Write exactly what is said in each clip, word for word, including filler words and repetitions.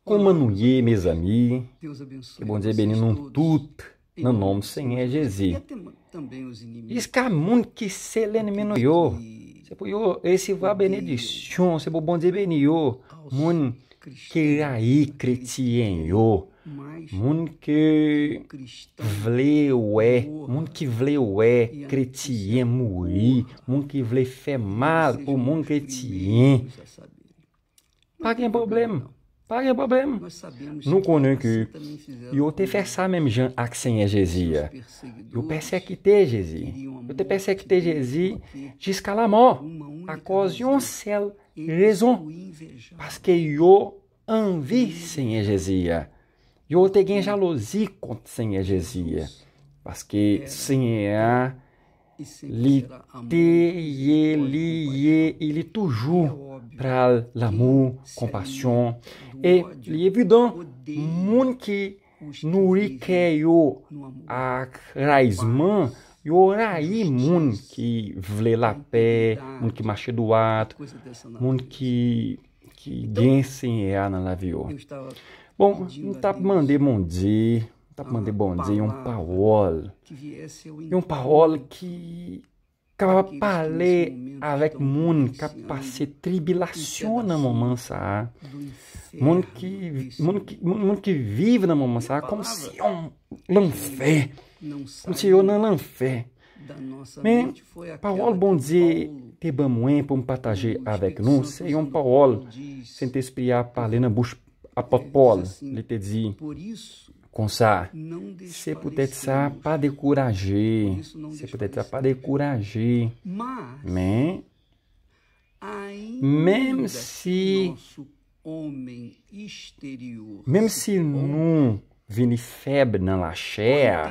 Kòman nou ye, mezanmi? Ke Bondye beni nou tout nan non Senyè Jezi. Jiska moun ki se lènmi nou yo, se pou yo resevwa benediksyon, se pou Bondye beni yo. Moun ki rayi kretyen yo, moun ki vle wè, moun ki vle wè kretyen mouri, moun ki vle fè mal pou moun kretyen. Pa gen pwoblèm. Pa gen pwoblèm. Nou konnen ke yo te fè sa menm jan ak Senyè Jezi a. Yo pèsekite Jezi. Yo te pèsekite Jezi jiska lamò, akòz yon sèl rezon. Paske yo anvi Senyè Jezi a. Yo te gen jalouzi kont Senyè Jezi a. Paske Senyè a, li te ye, li ye, e li toujou pral lanmou, konpasyon. E li evidan, moun ki nouri kè yo ak rayizman, yo rayi moun ki vle lapè, moun ki mache dwat, moun ki, ki gen Senyè a nan lavi yo. Bon, m t ap mande Bondye, m t ap mande Bondye yon pawòl, yon pawòl ki kapab pale avèk moun k ap pase tribilasyon nan moman sa a. Moun ki, moun ki, moun, moun ki viv nan moman sa a kòmsi yon lanfè. Kòmsi yo nan lanfè. Men, pawòl Bondye te ban mwen pou m pataje avèk nou, se yon pawòl Sentespri a pale nan bouch apòt Pòl. Li te di konsa, se poutèt sa, pa dekouraje. Se poutèt sa, pa dekouraje. Men, menm si, menm si nou vini fèb nan lachè a,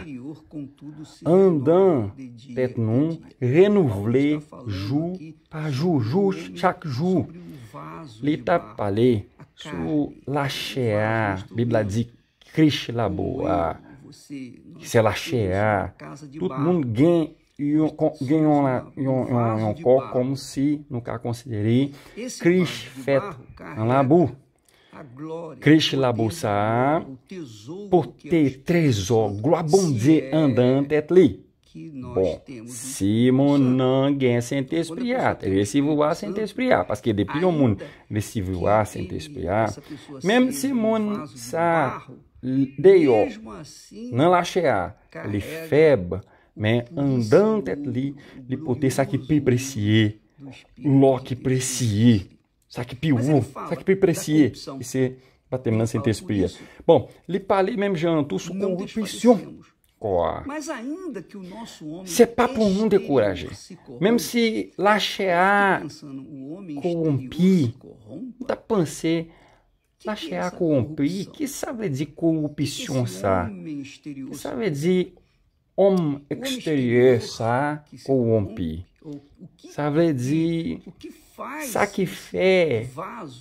anndan tèt nou renouvle jou pa jou, jou, chak jou. Li t ap pale sou lachè a. Bib la di krich labo a, ki se lachè a. Tout moun gen yon, gen yon, yon, yon, yon kò kòmsi nou ka konsidere krich fèt nan labou. Krich labo sa a pote trezò glwa Bondye anndan tèt li. Bon, si moun nan gen Sentespri a, resevwa Sentespri a, paske depi yon moun resevwa Sentespri a, menm si moun sa deyò, nan lachè a, li fèb, men anndan tèt li, li pote sa ki pi presye, lò ki presye, sa ki pi wo, sa ki pi presye, ki se batèm nan Sentespri a. Bon, li pale menm jan an tou sou koripsyon kò a. Se pa pou nou dekouraje. Menm si lachè a kowonpi, m t ap panse, lachè a kowonpi, ki sa vle di koripsyon sa? Ki sa vle di òm eksteryè sa kowonpi? Sa vle di sa ki fè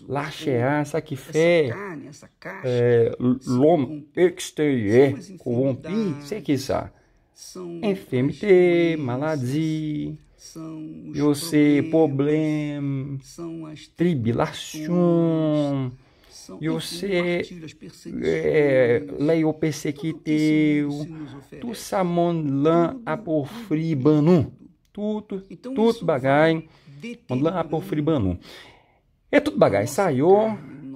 lachè a, sa ki fè, eh, lòm eksteryè kowonpi, se ki sa? Enfimite, maladi, yo se pwoblèm, tribilasyon, yo se, eh, lè yo pesekite w, tout sa mond lan ap ofri ban nou. Tout, tout bagay mond lan ap ofri ban nou. E tout bagay sa yo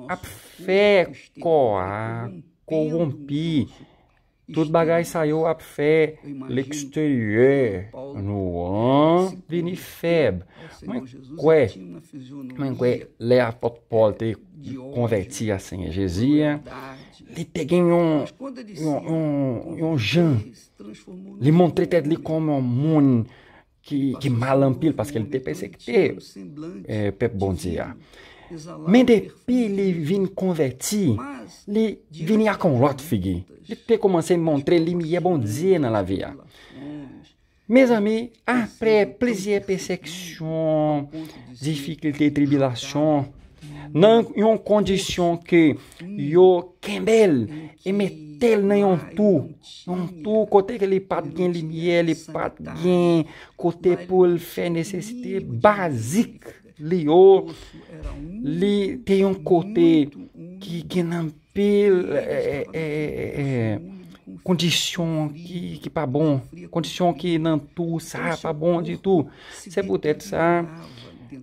ap fè kò a kowonpi. Tout bagay sa yo ap fè leksteryè nou an vini fèb. Mwen kwè, mwen kwè lè apòt Pòl te konvèti a Senyè Jezi a, li te gen yon, yon, yon, yon jan, li montre tèt li kòm yon moun ki, ki mal anpil paske li te pèsekite, eh, pèp Bondye a. Men depi li vin konvèti, li vini ak yon lòt figi. Li te kòmanse montre limyè Bondye nan lavi a. Mezanmi, apre plizyè pèseksyon, difikilte, tribilasyon, nan yon kondisyon ke yo kenbe l e mete l nan yon tou, yon tou kote ke li pa t gen limyè, li pa t gen kote pou l fè nesesite bazik li yo. Li te yon kote ki gen nan anpil, eh, eh, eh, eh, kondisyon ki, ki pa bon, kondisyon ki nan tou sa pa bon ditou. Se poutèt sa,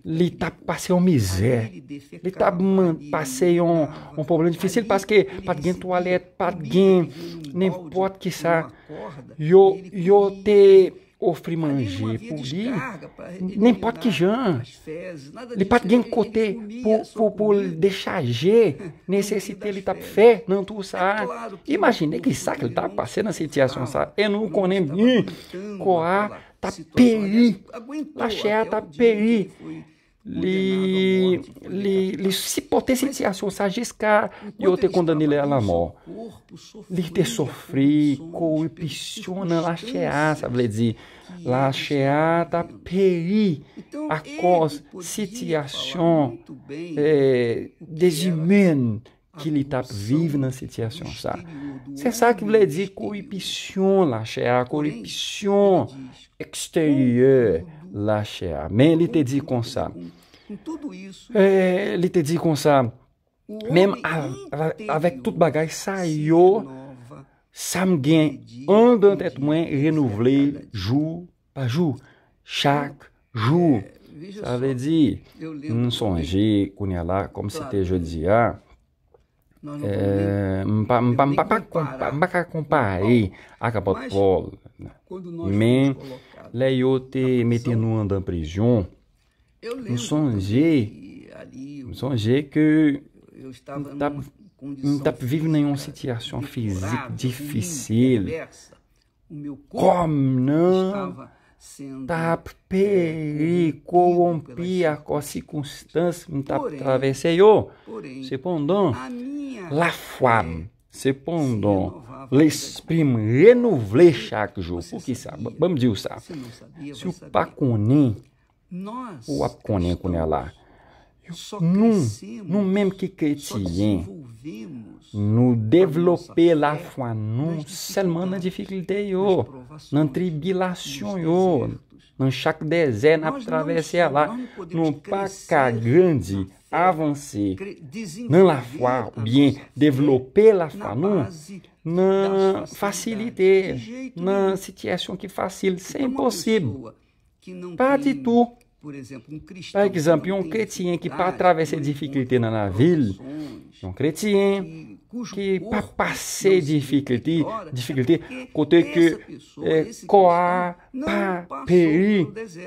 li t ap pase yon mizè. Li t ap man-, pase yon, yon pwoblèm difisil paske pa t gen twalèt, pa t gen nenpòt ki sa. Yo, yo te ofri manje pou li, nenpòt ki jan. Li pa t gen kote pou, pou, pou l dechaje nesesite li t ap fè nan tou sa a. Imajine ki sa k li t ap pase nan sitiyasyon sa a. E nou konnen byen, kò a t ap peri, lachè a t ap peri. Li, li, li sipòte sitiyasyon sa jiska yo te kondane l a lanmò. Li te soufri koripsyon nan lachè a, sa vle di, lachè a t ap peri akòz sitiyasyon, eh, dezimèn ki li t ap viv nan sitiyasyon sa. Se sa ki vle di koripsyon lachè a, koripsyon eksteryè lachè a. Men li te di konsa, eh, li te di konsa, menm a-, a-, avèk tout bagay sa yo, sa m gen anndan tèt mwen renouvle jou pa jou, chak jou. Sa vle di, m sonje kounye a la, kòm se te jodi a, eh, m pa, m pa, m pa, pa konpa-, m pa ka konpare ak apòt Pòl. Men, lè yo te mete nou anndan prizon, m sonje, m sonje ke m t ap, m t ap viv nan yon sitiyasyon fizik difisil. Kò m nan t ap peri, kowonpi akòz sikonstans m t ap travèse yo. Sepandan, lafwa m, sepandan, lespri m renouvle chak jou. Poukisa? Ban, ban m di w sa. Si w pa konnen, w ap konnen kounye a la. Nou, nou menm ki kretyen, nou devlope lafwa nou sèlman nan difikilte yo, nan tribilasyon yo, nan chak dezè n ap travèse a la. Nou pa ka grandi, avanse nan lafwa oubyen devlope lafwa nou nan fasilite, nan sitiyasyon ki fasil. Se enposib. Pa ditou. Pa egzanp, yon kretyen ki pa travèse difikilte nan lavi l, yon kretyen ki pa pase difikilte, difikilte kote ke, eh, kò a pa peri,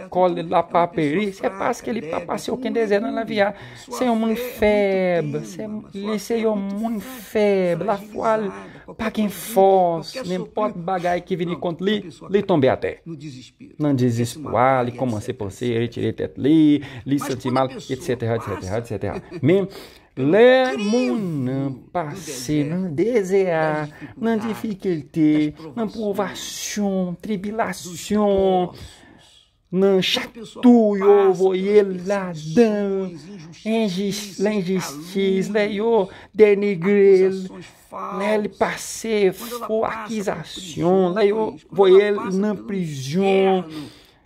kò l la pa peri, se paske li pa pase okenn dezè nan lavi a. Se yon moun fèb, se, li se yon moun fèb, lafwa l pa gen fòs, nenpòt bagay ki vini kont li, li tonbe atè. Nan dezespwa, li kòmanse panse retire tèt li, li santi mal, etsetera, etsetera, etsetera. Men, lè moun nan pase nan dezè a, nan difikilte, nan pwovasyon, tribilasyon, nan chak tou yo voye l ladan, enjis-, lenjistis, lè yo denigre l, lè l pase fo akizasyon, lè yo voye l nan prizon,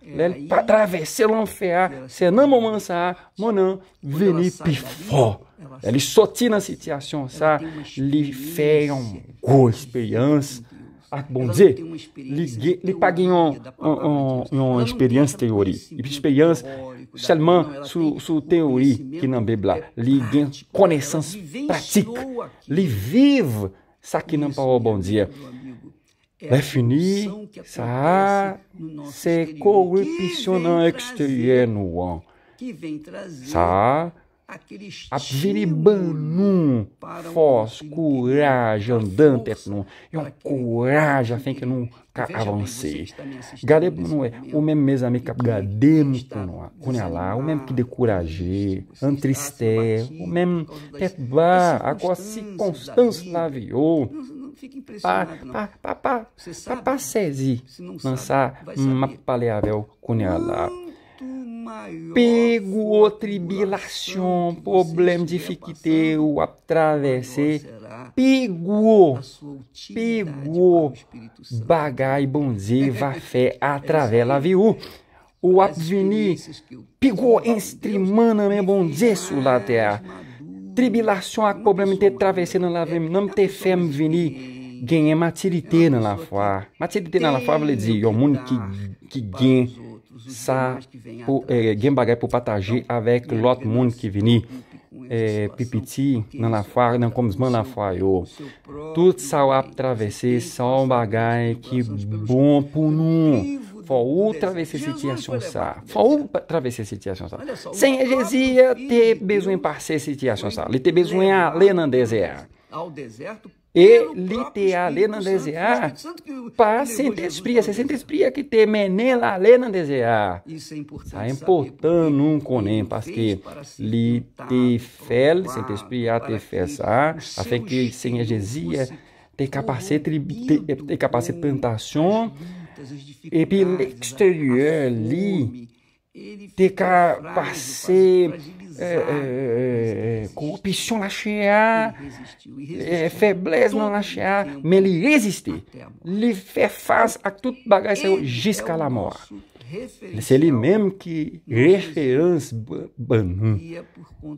lè l pa travèse lanfè a, se nan moman sa a, moun nan vini pi fò. Lè li soti nan sitiyasyon sa, li fè yon gwo esperyans ak Bondye. Li gen, li pa gen yon, yon, yon, yon esperyans teyori. Epi esperyans sèlman sou, sou teyori ki nan Bib la. Li gen konesans pratik. Li viv sa ki nan pawòl Bondye. Lè fini, sa a, se koripsyon nan eksteryè nou an. Sa a ap vini ban nou fòs, kouraj anndan tèt nou, yon kouraj afenke nou ka avanse. Gade pou nou wè, ou menm, mezanmi, k ap gade m kounye a la, ou menm ki dekouraje, an tristè, ou menm tèt ba, akòz sikonstans lavi yo. Pa, pa, pa, pa, pa, pa sezi nan sa m ap pale avè w kounye a la. Pi gwo tribilasyon, pwoblèm, difikilte w ap travèse, pi gwo, pi gwo bagay Bondye va fè atravè lavi w. Ou ap vini pi gwo enstriman nan men Bondye sou latè a. tribilasyon ak pwoblèm m te travèse nan lavi m nan te fè m vini genyen matirite nan lafwa. Matirite nan lafwa vle di yon moun ki, ki gen sa pou, eh, gen bagay pou pataje avèk lòt moun ki vini, eh, pi piti nan lafwa, nan kòmansman lafwa yo. Tout sa w ap travèse, sa yon bagay ki bon pou nou. Fò ou travèse sitiyasyon sa. Fò ou pa- travèse sitiyasyon sa. Senyè Jezi te bezwen pase sitiyasyon sa. Li te bezwen ale nan dezè a. E li te ale nan dezè a pa Sentespri a. Se Sentespri a ki te mennen l ale nan dezè a. Sa enpòtan nou konnen, paske li te fè l, Sentespri a te fè sa, afenke Senyè Jezi te ka pase, te, te ka pase tantasyon, epi leksteryè li te ka pase, eh, eh, eh, koripsyon lachè a, eh, feblès nan lachè a, men li reziste. Li fè fas ak tout bagay sa yo jiska lamò a. Se li menm ki referans ban nou.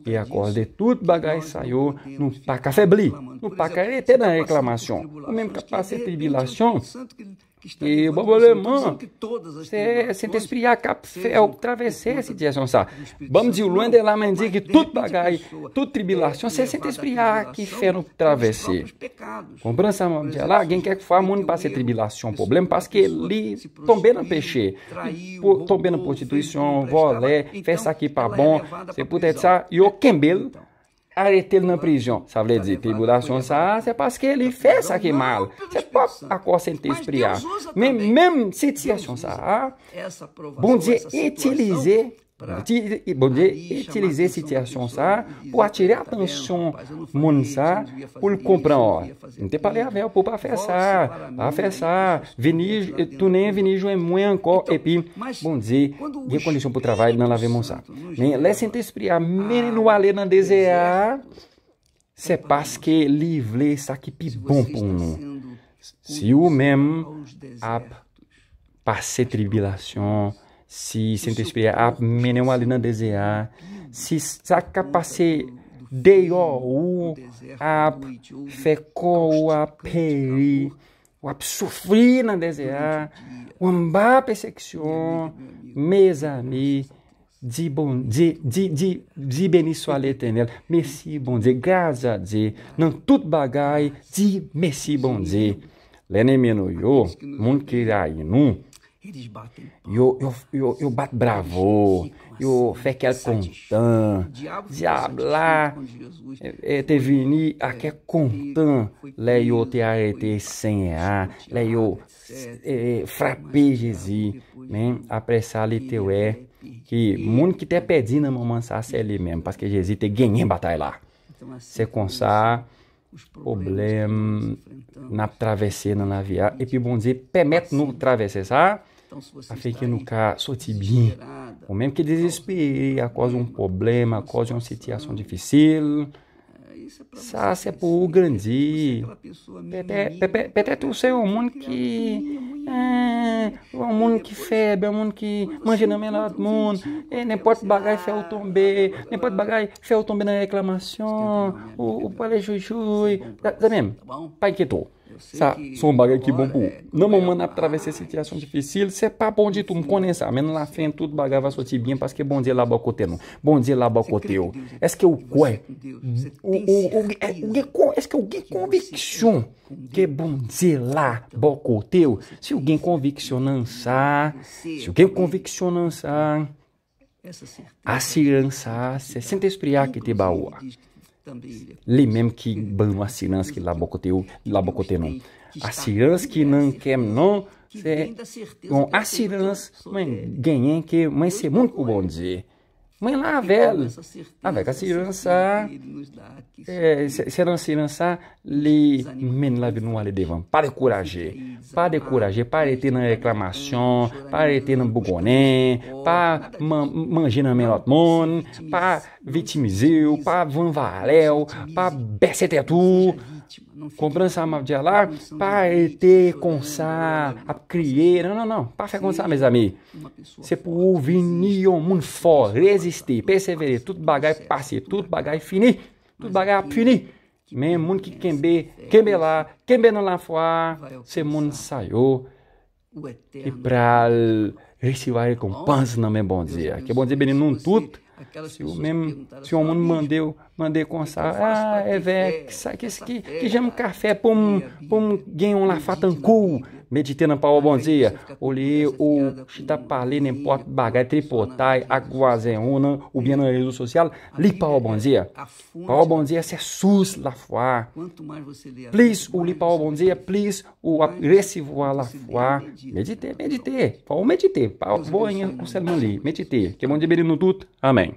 E akòz de tout bagay sa yo, nou pa ka febli. Nou pa ka rete nan reklamasyon. Ou menm k ap pase tribilasyon, e pwobableman se Sentespri a k ap fè w travèse sitiyasyon sa. Ban m di w, lwen de la men di ki tout bagay, tout tribilasyon, se Sentespri a ki fè nou travèse. Konprann sa m ap di a la? Gen kèk fwa moun pase tribilasyon, pwoblèm, paske li tonbe nan peche, li tonbe nan pwostitisyon, vòlè, fè sa ki pa bon. Se poutèt sa yo kenbe l, arete l nan prizon. Sa vle di tribilasyon sa a se paske li fè sa ki mal. Se pwòp akò Sentespri a. Men menm sitiyasyon sa a, Bondye itilize Bondye itilize sitiyasyon sa a pou atire atansyon moun sa a, pou l konprann. M te pale avè w pou pa fè sa, pa fè sa, vini, tounen vini jwenn mwen ankò. Epi Bondye gen kondisyon pou travay nan lavi moun sa. Men lè Sentespri a mennen nou ale nan dezè a, se paske li vle sa ki pi bon pou nou. Si ou menm ap pase tribilasyon, si Sentespri a ap mennen w ale nan dezè a, si sa k ap pase deyò ou ap fè kò ou ap peri, w ap soufri nan dezè a, w anba pèsekisyon, mezanmi, di Bondye, di, di, di beni swa Letènèl. Mèsi Bondye, gras a Dye. Nan tout bagay, di mèsi Bondye. Lènmi nou yo, moun ki rayi nou, yo, yo, yo, yo bat bravo, yo fè kè l kontan. Dyab la, e, e, te vini a kè kontan lè yo te arete Senyè a, lè yo, e, e, frape Jezi. Men, apre sa, li te wè ki moun ki te pèdi nan moman sa, se li menm, paske Jezi te genyen batay la. Se konsa, pwoblèm n ap travèse nan lavi a, epi Bondye pèmèt nou travèse sa, afenke nou ka soti byen. Ou menm ki dezespere akòz yon pwoblèm, akòz yon sitiyasyon difisil, sa se pou ou grandi. Petè-, petè-, petèt ou se yon moun ki, eh, yon moun ki fèb, yon moun ki manje nan men lòt moun, e nenpòt bagay fè w tonbe, nenpòt bagay fè w tonbe nan reklamasyon, ou, ou pale joujouy. Zanmi m, pa enkyete w. Sa se yon bagay ki bon pou ou. Nan moman n ap travèse sitiyasyon difisil, se pa bon ditou, m konnen sa, men nan lafen, tout bagay va soti byen paske Bondye la bò kote nou. Bondye la bò kote w. Èske w kwè? Ou, ou, ou, ou gen kon-, èske w gen konviksyon ke Bondye la bò kote w? Si w gen konviksyon nan sa, si w gen konviksyon nan sa, asirans sa a, se Sentespri a ki te ba ou a. Li menm ki ban nou asirans ki la bò kote ou, la bò kote nou. Asirans ki nan kè m nan, se yon asirans mwen genyen ke mwen se moun pou Bondye. Mwen la avè l. Avèk asirans sa a, e, se, se nan asirans sa a, li mennen lavi nou ale devan. Pa dekouraje. Pa dekouraje. Pa rete nan reklamasyon. Pa rete nan bougonnen. Pa man-, manje nan men lòt moun. Pa viktimize w. Pa vann valè w. Pa bese tèt ou. Konprann sa m ap di a la? Pa rete konsa, ap kriye. Non, non, non. Pa fè konsa, mezanmi. Se pou ou vini yon moun fò, reziste, pèsevere, tout bagay pase, tout bagay fini. tout bagay ap fini. Men moun ki kenbe, kenbe la, kenbe nan lafwa, se moun sa yo ki pral resevwa rekonpans nan men Bondye a. Ke Bondye beni nou tout. Si ou menm, si yon moun mande w, mande konsa, ah, evèk, sa, ki, ki, ki jan m ka fè pou m, pou m gen yon lafwa tankou w? Medite nan pawòl Bondye a. Olye ou chita pale nenpòt bagay, tripotay ak vwazen ou nan, oubyen nan rezo sosyal, li pawòl Bondye a. Pawòl Bondye a se sous lafwa. Plis ou li pawòl Bondye a, plis ou ap resevwa lafwa. Medite, medite. Fò ou medite. Pa ou anyen ou sèlman li. Medite. Ke Bondye beni nou tout. Amèn.